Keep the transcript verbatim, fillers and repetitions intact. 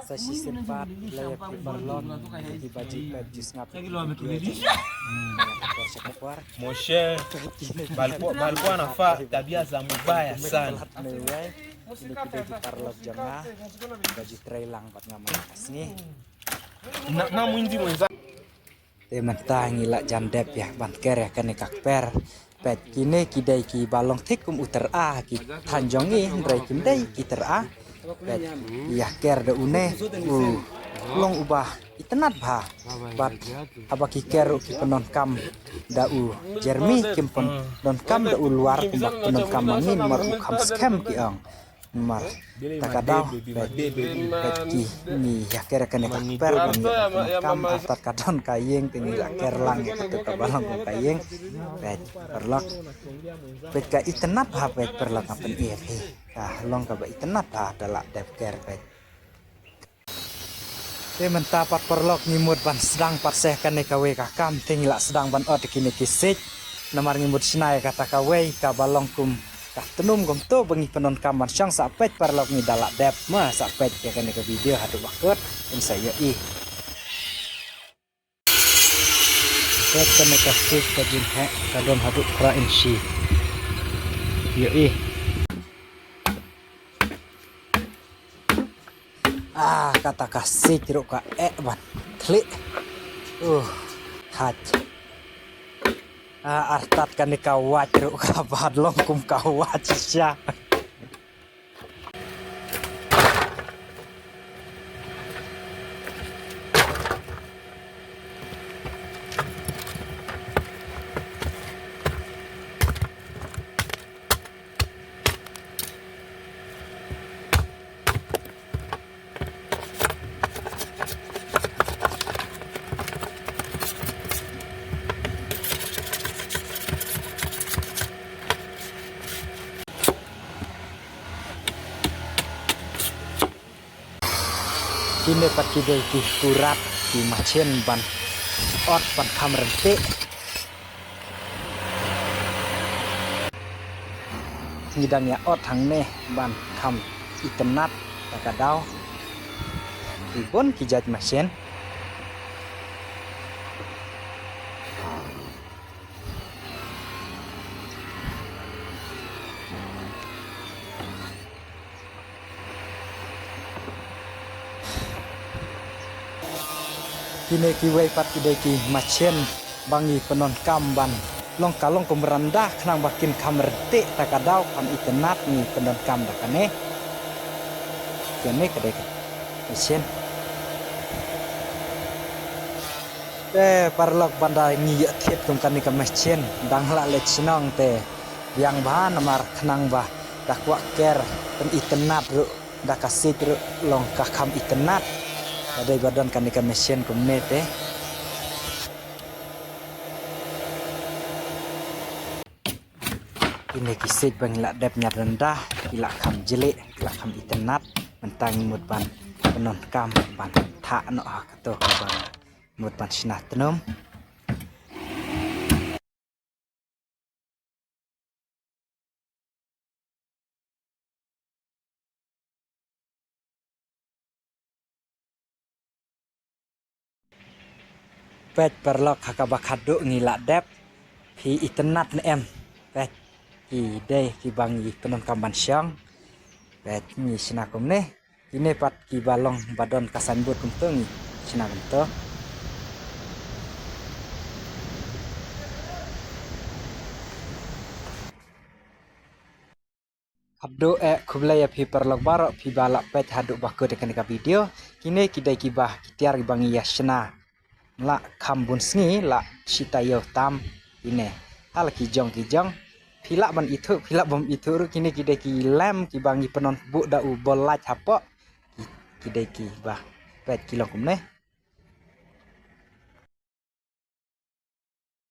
Sa shisien pat, la ïa phi paralok, ki ba ju peit ju sngap ki video jong nga. Ka por sha ka por. Moshe, balpua, balpua nafa tabia za mubaya sana. Kine ki dei ki paralok jong nga, ba ju trei lang bad nga man ka sngi. Na, na muindi mo. Te mynta ngi la jan dep ïa ban ker ïa kane ka kper. Peit kine ki dei ki ba long thik kum u tyra ki thaiñ jong ngi, hynrei kim dei ki tyra. Peit ïa ker da une u long uba itynnat bha. Bad haba ki ker ruh ki pyndonkam da u Jeremy, kim pyndonkam da u Luar kumba pyndonkam ma ngi, namar u kham skhem ki ong. Namar ta ka daw, peit, peit ki, ngi ïa ker kane ka kper, ngi ïa kam, artat ka don ka ïing, te ngi la ker lang ïa katu kaba long kum ka ïing. Peit paralok. Peit ka itynnat bha, peit paralok, nga pyni ïa phi. Ka long kaba itynnat bha da la dep ker, peit. Te mynta pat paralok ngi mut ban sdang pat seh kane kawei ka kam, te ngi la sdang ban ot kine ki siej. Namar ngi mut shna ïa kata kawei kaba long kum ka tnum kumto ba ngi pyndonkam ban shong. Sa peit paralok, ngi da la dep, ma sa peit ïa kane ka video haduh ba kut, yn sa ïohi. Peit kane ka siej ka jingeh, ka don haduh phra inshi. Ïohi. Ah, kata ka siej ruh ka eh ban khlieh. Uh, haj. Ah, artat kane ka wait ruh kaba long kum ka wait shisha. Kine pat ki dei ki kurat, ki machine ban ot ban kham ryntih. Ngi dang ïa ot hangne ban kham itynnat, ta ka daw ki bun ki jait machine. Kine kiwei pat ki dei ki machine ba ngi pyndonkam ban long ka long kum rynda khnang ba kin kham ryntih, ta ka daw kham itynnat, ngi pyndonkam da kane. Kane ka dei ka machine. Te paralok, ban da ngi ïa thied kum kane ka machine dang la leit shnong te biang bha, namar khnang ba da kwah ker pyn itynnat ruh da ka siej ruh long ka kham itynnat. Ka dei ba don kane ka machine kumne te. Kine ki siej ba ngi la dep ñiad rynda ki la kham jlieh, ki la kham itynnat. Mynta ngi mut ban pyndonkam ban thah noh ha kato kaba ngi mut ban shna tnum. Peit paralok, ha kaba khadduh ngi la dep. Phi itynnat ne em? Peit, ki dei kiba ngi pyndonkam ban shong. Peit, ngi shna kumne. Kine pat kiba long ba don ka signboard kumto ngi shna kumto. Khadduh eh, khublei ïa phi paralok baroh phi ba la peit haduh ba kut ïa kane ka video. Kine ki dei kiba ki tiar kiba ngi ïa shna. La kham bun sngi, la shi taïew tam. Kine ha la ki jong ki jong. Phi lah ban ithuh, phi lah bym ithuh ruh, kine ki dei ki lem kiba ngi pyndonkam buh da u bol light hapoh. Ki, ki dei kiba peit ki long kumne.